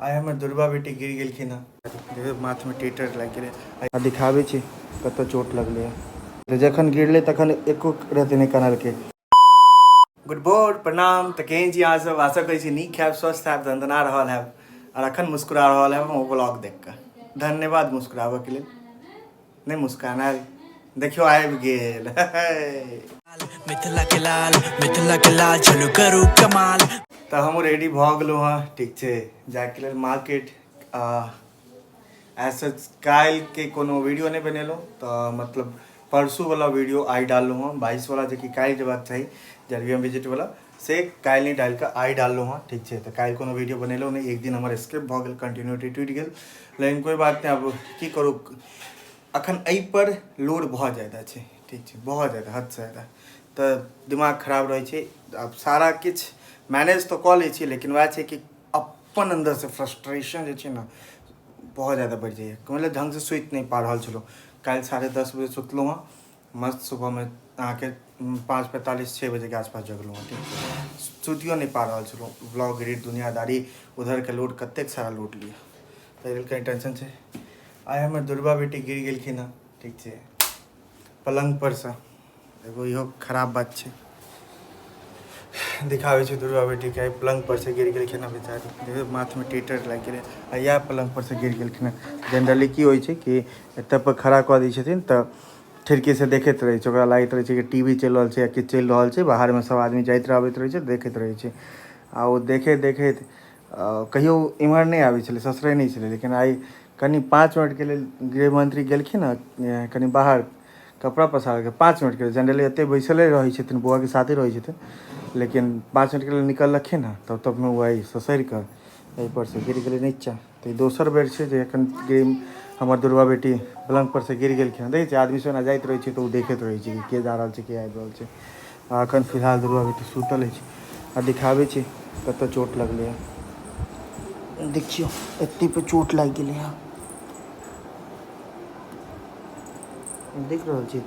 आइ हमर दुर्गा बेटी गिर गेलखिन हँ। देखियौ, माथमे टेटर लागि गेलै। आ दिखाबै छी कतऽ चोट लगलै हँ। तऽ जखन गिरलै तखन एको रत्ती नहि कनलकै। गुड बोर, प्रणाम। तऽ केहन छी अहाँ सब? आशा करै छी नीक हैब, स्वस्थ हैब, दनदना रहल हैब आओर अखन मुस्कुरा रहल हैब हम ब्लॉग देख कऽ। धन्यवाद मुस्कुराबऽके लेल। नहि मुस्कान आयल, देखियौ आबि गेल। मिथिला के लाल, मिथिला के लाल, चलू करू कमाल। तऽ हमहूँ रेडी भऽ गेलहुँ हँ, ठीक छै, जाइके लेल मार्केट। एज सच काल्हिके कोनो वीडियो नहि बनेलहुँ, तऽ मतलब परसूवला वीडियो आइ डाललहुँ हँ। 22वला जेकि काल्हि जेबाक चाही जरबियम विजिटवला, से काल्हि नहि डालि कऽ आइ डाललहुँ हँ, ठीक छै। तऽ काल्हि कोनो वीडियो बनेलहुँ नहि, एक दिन हमर स्किप भऽ गेल, कंटिन्यूटी टूटि गेल, लेकिन कोइ बात नहि। आब की करू, अखन एहिपर लोड बहुत ज्यादा छै, ठीक छै, बहुत ज्यादा, हदसँ ज्यादा। तऽ दिमाग खराब रहै छै। आब सारा किछु मैनेज तऽ कऽ लै छी, लेकिन वएह छै कि अपन अन्दरसँ फ्रस्ट्रेशन जे छै ने, बहुत ज्यादा बढ़ि जाइए। मतलब ढङ्गसँ सुति नहि पा रहल छलहुँ। काल्हि 10:30 बजे सुतलहुँ हँ मस्त, सुबहमे अहाँके 5:45, 6 बजेके आसपास जगलहुँ हँ, ठीक छै। सुतियो नहि पा रहल छलहुँ। ब्लॉग एडिट, दुनियादारी, उधरके लोड, कतेक सारा लोड लिअ, ताहि लेल कनि टेंशन छै। आइ हमर दुर्गा बेटी गिर गेलखिन हँ, ठीक छै, पलङ्ग परसँ। एगो इहो खराब बात छै। दिखाबै छै दुर्गा बेटीके, आइ पलङ्ग परसँ गिर गेलखिन हँ बेचारी। देखियौ, माथमे टेटर लागि गेलै आ इएह पलङ्ग परसँ गिर गेलखिन हँ। जनरली की होइ छै कि एतऽ पर खड़ा कऽ दै छथिन तऽ खिड़कीसँ देखैत रहै छै। ओकरा लागैत रहै छै कि टी वी चलि रहल छै या किछु चलि रहल छै। बाहरमे सब आदमी जाइत आबैत रहै छै, देखैत रहै छै। आ ओ देखैत देखैत कहियो इम्हर नहि आबै छलै, ससरै नहि छलै। लेकिन आइ कनि 5 मिनटके लेल गृहमन्त्री गेलखिन हँ कनि बाहर कपड़ा पसारैके, 5 मिनटके लेल। जनरली एतै बैसले रहै छथिन, बौआके साथे रहै छथिन, लेकिन 5 मिनटके लेल निकललखिन हँ, तब तकमे ओ आइ ससरि कऽ एहिपर से गिर गेलै नीचा। तऽ ई दोसर बेर छै जे एखन गिर हमर दुर्गा बेटी पलङ्ग पर से गिर गेलखिन हँ। देखै छियै, आदमी सब एना जाइत रहै छै तऽ ओ देखैत रहै छै कि के जा रहल छै, के आबि रहल छै। आ एखन फिलहाल दुर्गा बेटी सुतल अछि। आ दिखाबै छी कतऽ चोट लगलै हँ। देखियौ, एते पे चोट लागि गेलै हँ, देख रहल छी।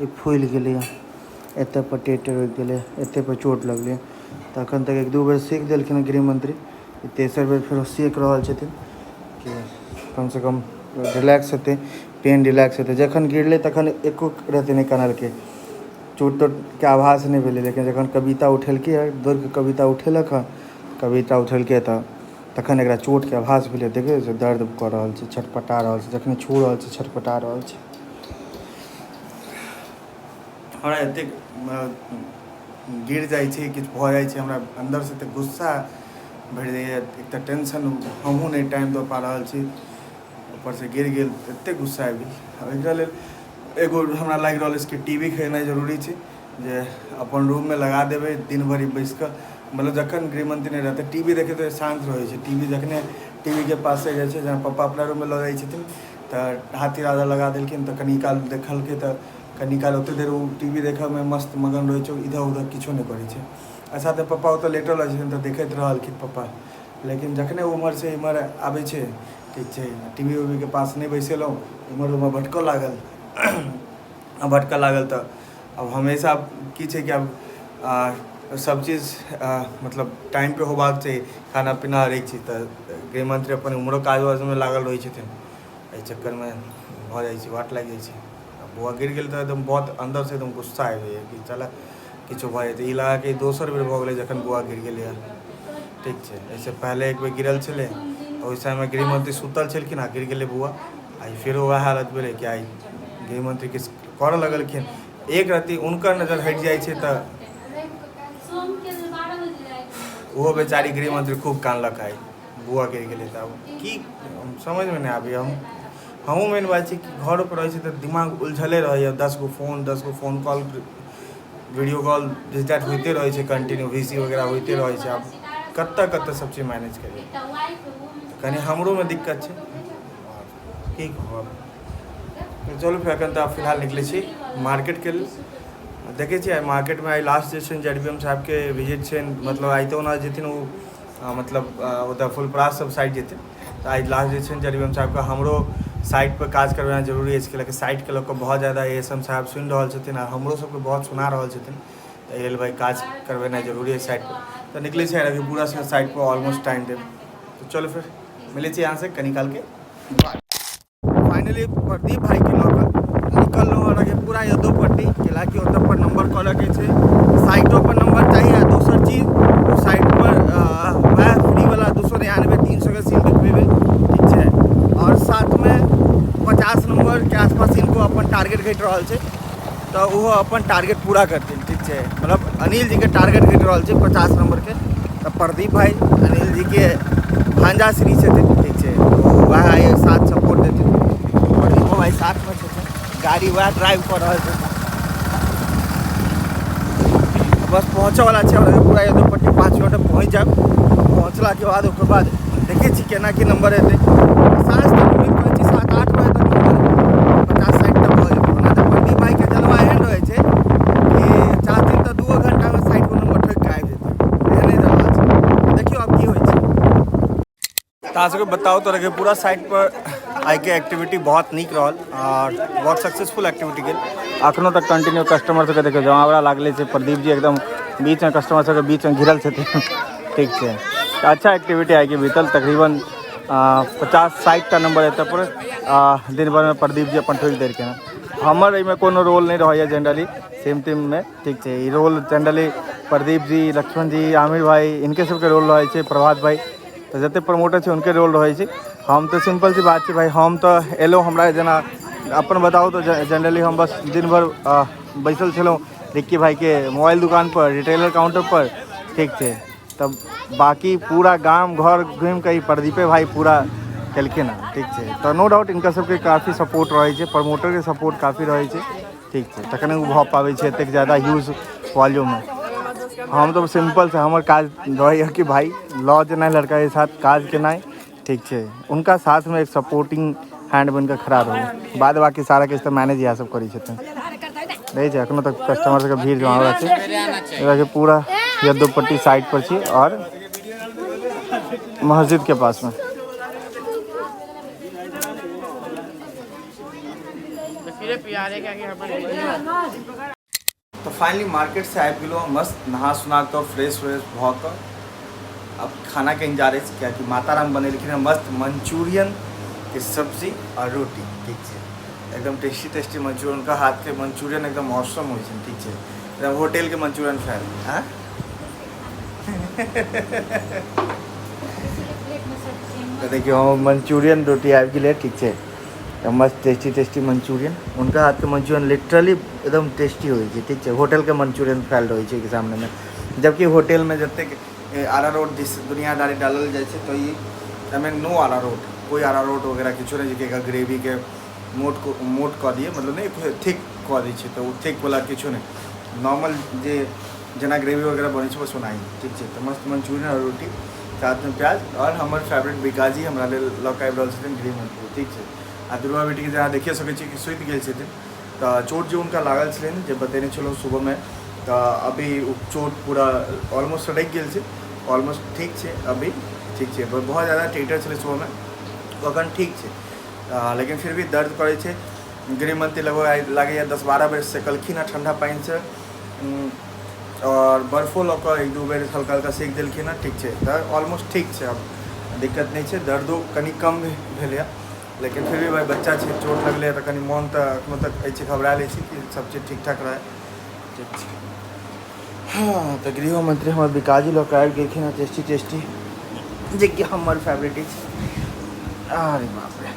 ई फूलि गेलै हँ, एतऽ पर टेटर रुकि गेलै, एते पर चोट लगलै। तऽ एखन तक एक दू बेर सेक देलखिन हँ गृहमन्त्री, ई तेसर बेर फेरो सेक रहल छथिन कि कमसँ कम रिलैक्स हेतै, पेन रिलैक्स हेतै। जखन गिरलै तखन एको रत्ती नहि कनलकै, चोट तोटके आभास नहि भेलै। लेकिन जखन कविता उठेलकै हँ, दौड़िकऽ कविता उठेलक हँ, कविता उठेलकै तऽ तखन एकरा चोटके आभास भेलै। देखै छियै, दर्द कऽ रहल छै, छटपटा रहल छै। जखने छू रहल छै, छटपटा रहल छै। हमरा एतेक गिर जाइ छै, किछु भऽ जाइ छै, हमरा अन्दरसँ एतेक गुस्सा भरि जाइए। एक तऽ टेंशन, हमहूँ नहि टाइम दऽ पा रहल छी, ऊपरसँ गिर गेल, एतेक गुस्सा आबि गेल। आब एकरा लेल एगो हमरा लागि रहल अछि कि टी वी खरीदनाइ जरूरी छै, जे अपन रूममे लगा देबै, दिन भरि बैसि कऽ, मतलब जखन गृहमन्त्री नहि रहतै, टी वी देखैत रहै, शान्त रहै छै। टी वी जखने टी वी के पास चलि जाइ छै, जेना पप्पा अपना रूममे लऽ जाइ छथिन तऽ हाथी राजा लगा देलखिन, तऽ कनि काल देखलकै, तऽ कनि काल ओतेक देर ओ टी वी देखऽमे मस्त मगन रहै छै, इधर उधर किछो नहि करै छै। आ साथे पप्पा ओतऽ लेटल रहै छथिन तऽ देखैत रहलखिन पप्पा। लेकिन जखने ओ उम्हरसँ इम्हर आबै छै, ठीक छै, टी वी उवीके पास नहि बैसेलहुँ, इम्हर उम्हर भटकऽ लागल। आ भटकऽ लागल तऽ आब हमेशा की छै कि आब सभचीज मतलब टाइमपर होबाक चाही, खाना पीना, हरेक चीज। तऽ गृहमन्त्री अपन उम्हरो काज वाजमे लागल रहै छथिन, एहि चक्करमे भऽ जाइ छै, वाट लागि जाइ छै। आ बौआ गिर गेल तऽ एकदम बहुत अन्दरसँ एकदम गुस्सा आबि जाइए कि चल किछो भऽ जेतै। ई लगाके दोसर बेर भऽ गेलै जखन बौआ गिर गेलै हँ, ठीक छै। एहिसँ पहिले एक बेर गिरल छलै, ओहि समयमे गृहमन्त्री सुतल छलखिन आ गिर गेलै बौआ। आइ फेरो वएह हालत भेलै कि आइ गृहमन्त्री किछु करऽ लगलखिन, एक रत्ती हुनकर नजर हटि जाइ छै तऽ ओहो बेचारी गृहमन्त्री खूब कानलक। आइ बौआ गिर गेलै तऽ आब की समझमे नहि आबैए। हमहूँ मेन बात छै कि घरोपर रहै छी तऽ दिमाग उलझले रहैए। 10 गो फोन, 10 गो phone call, video call chat होइते रहै छै कंटिन्यू, वी सी वगैरह होइते रहै छै। आब कतऽ कतऽ सब चीज मैनेज करियै? कनि हमरोमे दिक्कत छै, की कहब आब। चलू फेर, एखन तऽ आब फिलहाल निकलै छी मार्केटके लेल। देखै छियै आइ मार्केटमे आइ लास्ट जे छै जेड बी एम साहेबके विजिट छै। मतलब आइ तऽ ओना जेथिन ओ, मतलब ओतऽ फुलपरास सब साइड जेथिन। तऽ आइ लास्ट जे छै जेड बी एम साहेबके, हमरो साइट पर काज करबेनाइ जरूरी अछि, कैलाकि साइटके लऽ कऽ बहुत ज्यादा ए एस एम साहेब सुनि रहल छथिन आ हमरो सबके बहुत सुना रहल छथिन। तऽ एहि लेल भाइ काज करबेनाइ जरूरी अछि साइट पर। तऽ निकलै छी अभी पूरा साइट पर ऑलमोस्ट टाइम देब। तऽ चलू फेर। मिलै छी अहाँसँ कनी कालके बाद। फाइनली प्रदीप भाईके लऽ कऽ निकललहुँ अहाँके पूरा यदोपट्टी, कैलाकि ओतऽ पर नंबर करऽके छै, साइटो पर नंबर चाही। आ दोसर चीज ओ साइट पर वएह फ्रीवला 299 300 के सिम बिकबेबै, ठीक छै। आओर साथमे 50 नंबरके आसपास इनको अपन टारगेट घटि रहल छै, तऽ ओहो अपन टारगेट पूरा करथिन, ठीक छै। मतलब अनिल जीके टारगेट घटि रहल छै 50 नंबरके, तऽ प्रदीप भाई अनिल जीके भांजा श्री छथिन, ठीक छै, वएह आइ साथ सपोर्ट देथिन। प्रदीपो भाई साथमे छथिन, गाड़ी वएह ड्राइव कऽ रहल छथिन। बस पहुँचऽवला छै हमरा पूरा यदोपट्टी, 5 मिनट पहुँच जायब। पहुँचलाके बाद ओकर बाद देखै छी केना की नंबर एतै। साँझ तक उम्मीद करै छी 7-8 बजे तक नंबर 50-60 टा भऽ जेतै। ओना तऽ प्रदीप भाईके जलवा एहन रहै छै कि चाहथिन तऽ 2 घंटामे 60 गो नंबर ठोकि कऽ आबि जेतै, एहने जलवा छै। देखियौ आब की होइ छै। तऽ अहाँ सबके बताउ तऽ रखे पूरा साइट पर आइके एक्टिविटी बहुत नीक रहल आओर बहुत सक्सेसफुल एक्टिविटी गेल। अखनो तक कंटिन्यू कस्टमर सबके देखियौ जमावड़ा लागले छै। प्रदीप जी एकदम बीचमे कस्टमर सबके बीचमे घिरल छथिन, ठीक छै। तऽ अच्छा एक्टिविटी आइके बीतल। तकरीबन 50-60 टा नंबर एतऽ पर दिन भरिमे प्रदीप जी अपन ठोकि देलखिन हँ। हमर एहिमे कोनो रोल नहि रहैए जनरली सेम टीममे, ठीक छै। ई रोल जनरली प्रदीप जी, लक्ष्मण जी, आमिर भाई, इनके सबके रोल रहै छै, प्रभात भाई, तऽ जतेक प्रमोटर छै हुनके रोल रहै छै। हम तऽ सिम्पल सी बात छै भाई, हम तऽ एलहुँ, हमरा जेना अपन बताउ तऽ जनरली हम बस दिन भरि बैसल छलहुँ रिक्की भाईके मोबाइल दुकानपर, रिटेलर काउंटरपर, ठीक छै। तब बाकी पूरा गाम घर घुमिकऽ ई प्रदीपे भाई पूरा केलखिन हँ, ठीक छै। तऽ नो डाउट हिनकर सबके काफी सपोर्ट रहै छै, प्रमोटरके सपोर्ट काफी रहै छै, ठीक छै, तखने ओ भऽ पाबै छै एतेक ज्यादा ह्यूज वॉल्यूममे। हम तऽ सिम्पल से हमर काज रहैए कि भाइ लऽ जेनाइ लड़काके साथ काज केनाइ, ठीक छै, उनका साथमे एक सपोर्टिंग हैंड बनिकऽ खड़ा रहू, बाद बाकी सारा किछु तऽ मैनेज इएह सब करै छथिन। देखै छै एखनो तक कस्टमर सबके भीड़ जमा छै। एकरा पूरा यदोपट्टी साइड पर छी और मस्जिद के पास में। तऽ फाइनली मार्केट से आबि गेलहुँ, मस्त नहा सुना कऽ फ्रेश व्रेश भऽ कऽ अब खानाके इंतजार अछि, कियाकि माता राम बनेलखिन हँ मस्त मंचूरियन के सब्जी और रोटी, ठीक छै। एकदम टेस्टी टेस्टी मंचूरियन, उनका हाथके मंचूरियन एकदम ऑसम होइ छै, ठीक छै, एकदम होटलके मंचूरियन फैल। आँ तऽ देखियौ हमर मंचूरियन रोटी आबि गेलै, ठीक छै, मस्त टेस्टी टेस्टी मंचूरियन। उनका हाथके मंचूरियन लिटरली एकदम टेस्टी होइ छै, ठीक छै, होटलके मंचूरियन फैल रहै छै सामनेमे। जबकि होटलमे जतेक अरारोट दिस दुनियादारी डालल जाइ छै, तऽ ई एहिमे नो अरारोट, कोइ अरारोट वगैरह किछो नहि, जे एकर ग्रेवीके मोट मोट कऽ दियै, मतलब नहि थिक कऽ दै छै, तऽ ओ थिकवला किछो नहि, नॉर्मल जे जेना ग्रेवी वगैरह बनै छै बस ओनाही, ठीक छै। तऽ मस्त मंचूरियन आओर रोटी, साथमे प्याज, आओर हमर फेवरेट बिकाजी हमरा लेल लऽ कऽ आबि रहल छथिन ग्रीन मंचूरियन, ठीक छै। आ दुर्गा बेटीके जेना देखिए सकै छी कि सुति गेल छथिन, तऽ चोट जे हुनका लागल छलनि जे बतेने छलहुँ सुबहमे, तऽ अभी ओ चोट पूरा ऑलमोस्ट सटकि गेल छै, ऑलमोस्ट ठीक छै, अभी ठीक छै। बहुत ज्यादा टेटर छलै सुबहमे, अखन ठीक छै, लेकिन फिर भी दर्द करै छै। गृहमंत्री लगभग आइ लागैए 10-12 बेर सेकलखिन हँ ठण्डा पानिसँ, आओर बर्फो लऽ कऽ 1-2 बेर हल्का हल्का सेक देलखिन हँ, ठीक छै। तऽ ऑलमोस्ट ठीक छै, आब दिक्कत नहि छै, दर्दो कनि कम भेलैए, लेकिन फिर भी भाइ बच्चा छै, चोट लगलैए तऽ कनि मोन तऽ एखनो तक अछि, घबरायल अछि कि सब चीज ठीक ठाक रहै, ठीक छै। हँ तऽ गृहमंत्री हमर बिकाजी लऽ कऽ आबि गेलखिन हँ टेस्टी टेस्टी, जेकि हमर फेवरेट अछि। अरे बाप रे,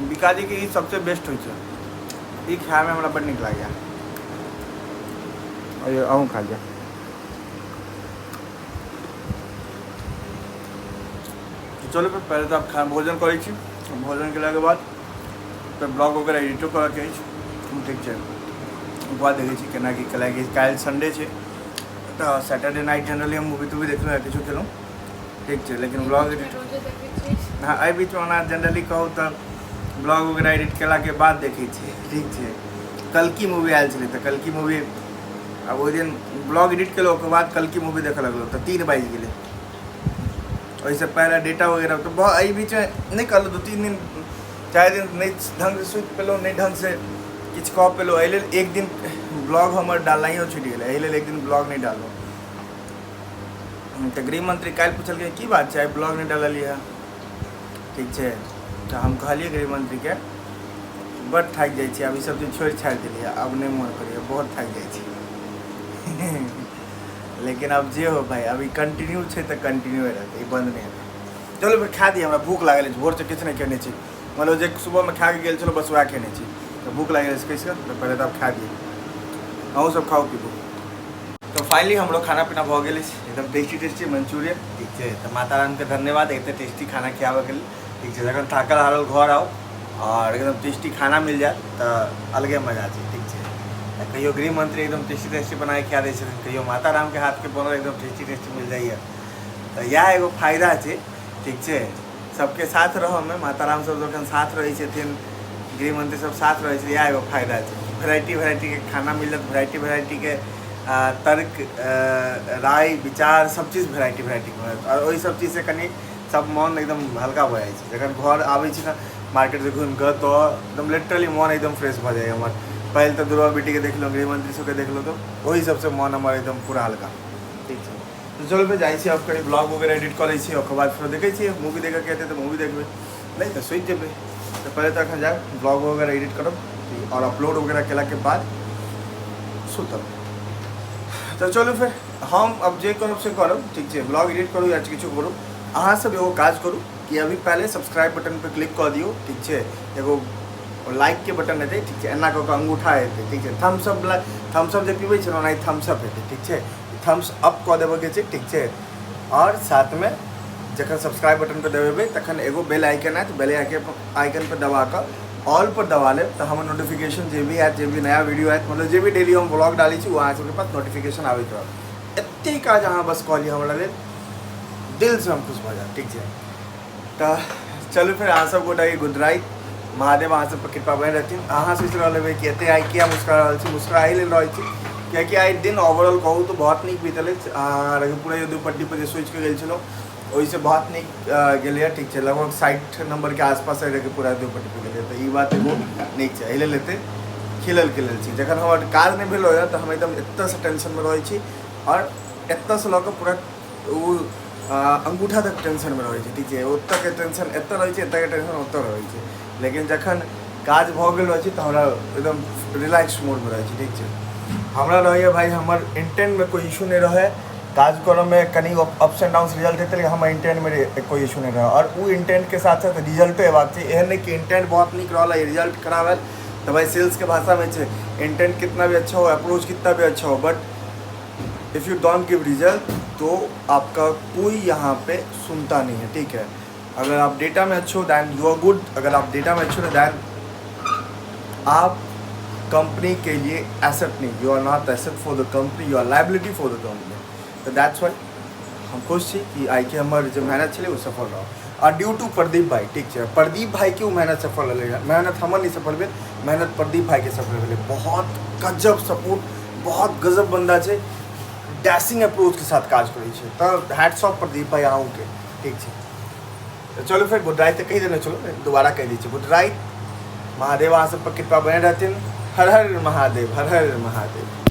बिकाजीके ई सबसँ बेस्ट होइ छै, ई खायमे हमरा बड्ड नीक लागैए। अहूँ खा लिअ। चलू फेर पहिले तऽ आब भोजन करै छी, भोजन केलाके बाद फेर ब्लॉग वगैरह एडिटो करऽके अछि, ठीक छै। ओकर बाद देखै छी केना की केला, कि काल्हि संडे छै, तऽ सैटरडे नाइट जनरली हम मूवी तूवी देखलहुँ या किछो केलहुँ, ठीक छै, लेकिन ब्लॉग एडिट हँ एहि बीचमे ओना जनरली कहू तऽ ब्लॉग वगैरह एडिट केलाके बाद देखै छियै, ठीक छै। कल्कि मूवी आयल छलै, तऽ कल्कि मूवी आब ओहि दिन ब्लॉग एडिट केलहुँ, ओकर बाद कल्कि मूवी देखऽ लगलहुँ तऽ 3 बाजि गेलै। ओहिसँ पहिले डेटा वगैरह तऽ बहुत एहि बीचमे नहि कहलहुँ, 2-3 दिन 4 दिन नहि ढङ्गसँ सुति पेलहुँ, नहि ढङ्गसँ किछु कऽ पेलहुँ, एहि लेल एक दिन ब्लॉग हमर डालनाइयो छुटि गेलै, एहि लेल एक दिन ब्लॉग नहि डाललहुँ। तऽ गृहमंत्री काल्हि पुछलकै की बात छै, आइ ब्लॉग नहि डाललियै हँ? ठीक छै, तऽ हम कहलियै गृहमंत्रीके बड थाकि जाइ छी, आब ई सब चीज छोड़ि छाड़ि देलियै, आब नहि मोन करैए, बहुत थाकि जाइ छी। लेकिन आब जे हो भाई, अभी कंटिन्यू छै तऽ कंटिन्यू रहतै, ई बंद नहि हेतै। चलू फेर खा दिअ, हमरा भूख लागल अछि, भोरसँ किछु नहि खेने छी, मतलब जे सुबहमे खा कऽ गेल छलहुँ बस वएह खेने छी, तऽ भूख लागि गेल अछि कसिकऽ, तऽ पहिले तऽ आब खा दिअ, अहूँ सब खाउ पीबू। तऽ फाइनली हमरो खाना पीना भऽ गेल अछि, एकदम टेस्टी टेस्टी मंचूरियन। ठीक छै, तऽ माता रानीके धन्यवाद एते टेस्टी खाना खियाबऽके लेल। ठीक छै, जखन थाकल हारल घर आउ आओर एकदम टेस्टी खाना मिल जायत तऽ अलगे मजा छै। ठीक छै, तऽ कहियो गृहमंत्री एकदम टेस्टी टेस्टी बनाके खिया दै छथिन, कहियो माता रामके हाथके बनल एकदम टेस्टी टेस्टी मिल जाइए, तऽ इएह एगो फायदा छै। ठीक छै, सबके साथ रहऽमे माता राम सब जखन साथ रहै छथिन, गृहमंत्री सब साथ रहै छै, इएह एगो फायदा छै। वेराइटी वेराइटीके खाना मिलत, वेराइटी वेराइटीके तर्क राय विचार सब चीज वेराइटी वेराइटीके मिलत, आओर ओहि सब चीजसँ कनि सब मन एकदम हल्का भऽ जाइ छै। जखन घर आबै छी ने मार्केटसँ घुमिकऽ तऽ एकदम लिटरली मन एकदम फ्रेश भऽ जाइए हमर। पहिले तऽ दुर्गा बेटीके देखलहुँ, गृहमंत्री सबके देखलहुँ, तऽ ओहि सबसँ मन हमर एकदम पूरा हल्का। ठीक छै, तऽ चलू फेर जाइ छी, आब कनि ब्लॉग वगैरह एडिट कऽ लै छी, ओकर बाद फेर देखै छियै मूवी देखऽके हेतै तऽ मूवी देखबै, नहि तऽ सुति जेबै। तऽ पहिले तऽ एखन जायब ब्लॉग वगैरह एडिट करब आओर अपलोड वगैरह केलाके बाद सुतब। तऽ चलू फेर हम अब जे करब से करब। ठीक छै, ब्लॉग एडिट करू या किछु करू, अहाँ सब एगो काज करू कि अभी पहिले सब्सक्राइब बटन पर क्लिक कऽ दियौ। ठीक छै, एगो लाइक के बटन हेतै, ठीक छै, एना कऽ कऽ अंगूठा हेतै, ठीक छै, थम्स अप थम्स अप जे पीबै छै ने ओनाही थम्स अप हेतै। ठीक छै, थम्स अप कऽ देबऽके छै। ठीक छै, आओर साथमे जखन सब्सक्राइब बटन पर दबेबै तखन एगो बेल आइकन आयत, बेल आइकन पर दबा कऽ ऑल पर दबा लेब तऽ हमर नोटिफिकेशन जे भी आयत, जे भी नया वीडियो आयत, मतलब जे भी डेली हम व्लॉग डालै छी ओ अहाँ सबके पास नोटिफिकेशन आबैत रहत। एतेक काज अहाँ बस कऽ लिअ हमरा लेल, दिलसँ हम खुश भऽ जायब। ठीक छै, तऽ चलू फेर अहाँ सब गोटाके गुड नाइट, महादेव अहाँ सब पर कृपा बनि रहथिन। अहाँ सोचि रहल हेबै कि एते आइ किया मुस्कुरा रहल छी, मुस्कुरा एहि लेल रहल छी कियाकि आइ दिन ओवरऑल कहू तऽ बहुत नीक बीतल अछि। रघुपुरा यदुपट्टी पर जे सोचि कऽ गेल छलहुँ ओहिसँ बहुत नीक गेलैए। ठीक छै, लगभग 60 नम्बरके आसपास रघुपुरा यदुपट्टी पर गेलैए, तऽ ई बात एगो नीक छै, एहि लेल एते खिलल खिलल छी। जखन हमर काज नहि भेल रहैए तऽ हम एकदम एतऽसँ टेंशनमे रहै छी आओर एतऽसँ लऽ कऽ पूरा ओ अंगूठा तक टेंशनमे रहै छै। ठीक छै, ओतऽके टेंशन एतऽ रहै छै, एतऽके टेंशन ओतऽ रहै छै, लेकिन जखन काज भऽ गेल रहै छै तऽ हमरा एकदम रिलैक्स मोडमे रहै छै। ठीक छै, हमरा रहैए भाइ हमर इंटेंटमे कोइ इशू नहि रहै, काज करऽमे कनि अप्स एंड डाउन्स रिजल्ट हेतै, लेकिन हमर इंटेंटमे कोइ इशू नहि रहै, आओर ओ इंटेंटके साथ साथ रिजल्टो अयबाक चाही। एहन नहि कि इंटेंट बहुत नीक रहल आ रिजल्ट खराब आयल तऽ भाइ सेल्सके भाषामे छै इंटेंट कितना भी अच्छा हो, अप्रोच कितना भी अच्छा हो, but if you don't give result तो आपका कोई यहाँ पे सुनता नहीं है। ठीक है, अगर आप डेटा में अच्छे हो then you are good, अगर आप डेटा में अच्छे हो then आप कंपनी के लिए एसेट नहीं, you are not asset for the company, you are liability for the company. तऽ that's why हम खुश छी कि आइके हमर जे मेहनत छलै ओ सफल रहल, आ ड्यू टू प्रदीप भाई। ठीक छै, प्रदीप भाईके ओ मेहनत सफल रहलै, मेहनत हमर नहि सफल भेल, मेहनत प्रदीप भाईके सफल भेलै। बहुत गजब सपोर्ट, बहुत गजब बंदा छै, डैशिंग अप्रोचके साथ काज करै छै, तऽ हैट्स ऑफ प्रदीप भाई अहूँके। ठीक छै, तऽ चलू फेर गुड नाइट तऽ कहि देने चलू, दोबारा कहि दै छी गुड नाइट। महादेव अहाँ सब पर कृपा बने रहथिन। हर हर महादेव, हर हर महादेव।